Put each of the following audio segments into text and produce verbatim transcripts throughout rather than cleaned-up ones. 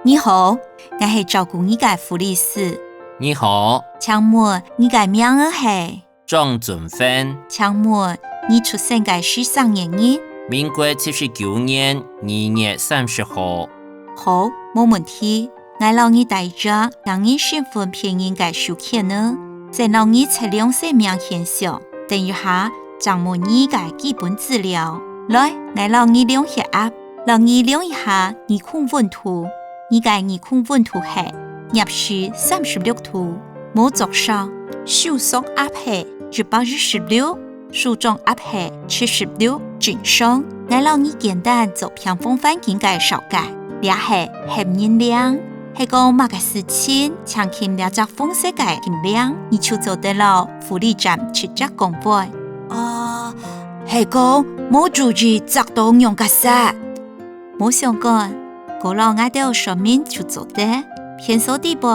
你好，𠊎係照顧你个護理師。你好。請問你个名仔係？張俊芬。請問你出生个係啥年日？民國七十九年二月三十號。好，無問題。 𠊎摎你帶一張聽人身份辨認个手冊仔，先摎你測量身命現象，等一下正問你个基本資料。來，𠊎摎你量血壓，摎你量一下耳空溫度。你个耳空溫度係攝氏三十六度，無作燒，手縮壓係一百一十六， 手掌壓係七十六，正常。𠊎摎你簡單做病房環境个紹介。這係合人鈴，係講麼个事情，請撳這隻紅色个撳鈴，你就做得摎護理站直接講話。哦，係講無注意著著仰結煞。無相干，過摎𠊎兜說明就做得。便所底背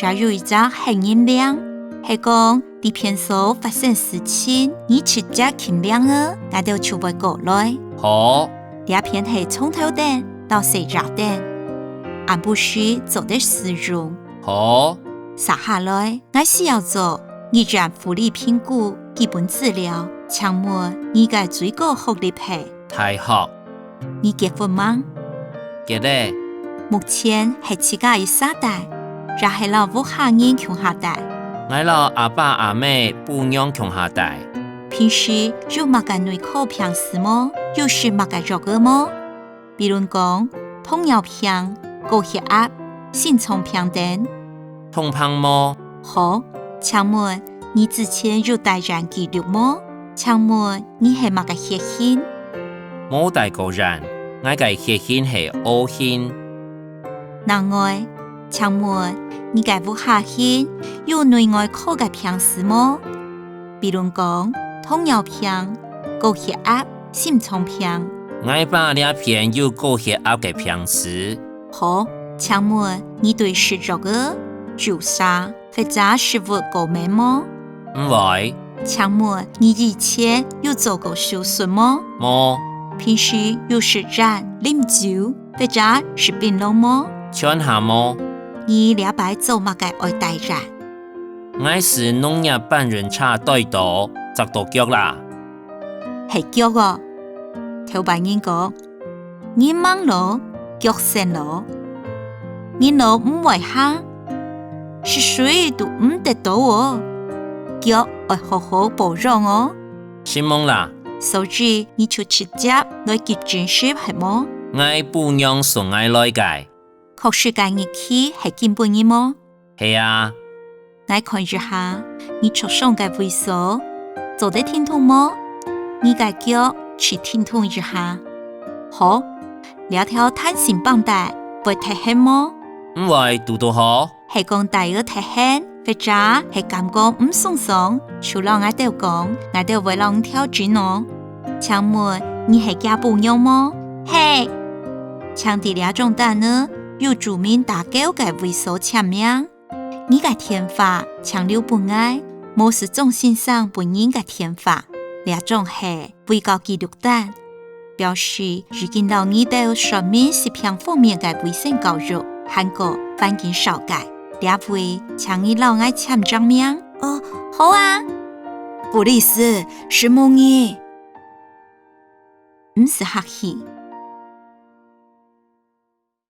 也有一隻合人鈴，係講 在便所發生事情，你直接撳鈴仔，𠊎兜就會過來。好。這片係床頭燈摎洗衣燈，暗晡時做得使用。好。續下來，𠊎需要做入院護理評估基本資料，請問你个最高學歷係？ 大學。你結婚吂？結咧。目前係自家一儕戴，也係摎屋下人共下戴？𠊎摎阿爸阿姆餔娘共下戴。平時有麼个內科病史無？有食麼个藥仔無？比論講，糖尿病、高血壓、心臟病等。痛風無。好，請問你之前有戴院紀錄無？請問 你係麼个血型？無戴過院，𠊎个血型係O型。另外，請問你个屋下人有內外科个病史無？比論講，糖尿病、高血壓、心臟病。𠊎爸這片有高血壓个病史。好，請問你對食藥仔、注射 或者食物過敏無？毋會。請問你以前有做過手術無？無。平時有食菸、啉酒，或者食檳榔無？全下無。你這擺做麼个愛戴院？𠊎駛農業搬運車載稻，矺著腳啦。係腳哦。頭擺人講， 人吂老，腳先老。人老毋會行，食水都毋得多哦，腳愛好好保養哦。承蒙啦。所以你就直接來急診室係無？𠊎餔娘送𠊎來个。確實个日期係今晡日無？ 係啊。𠊎看一下，你著傷个位所，做得停動無？你个腳去停動一下。好，這條彈性繃帶會忒㤐無？毋會，堵堵好。係講帶仔忒㤐，或者係感覺毋鬆爽，就摎𠊎兜講，𠊎兜會摎你調整哦。請問你係厥餔娘無？係。請在這張單仔有註明打勾个位所簽名。 你个電話請留分𠊎，無就張先生本人个電話。這張係衛教記錄單，表示已經摎你兜說明疾病方面个衛生教育，還過環境紹介。這位請你摎𠊎簽張名。哦，好啊。護理師，承蒙你。 毋使客氣，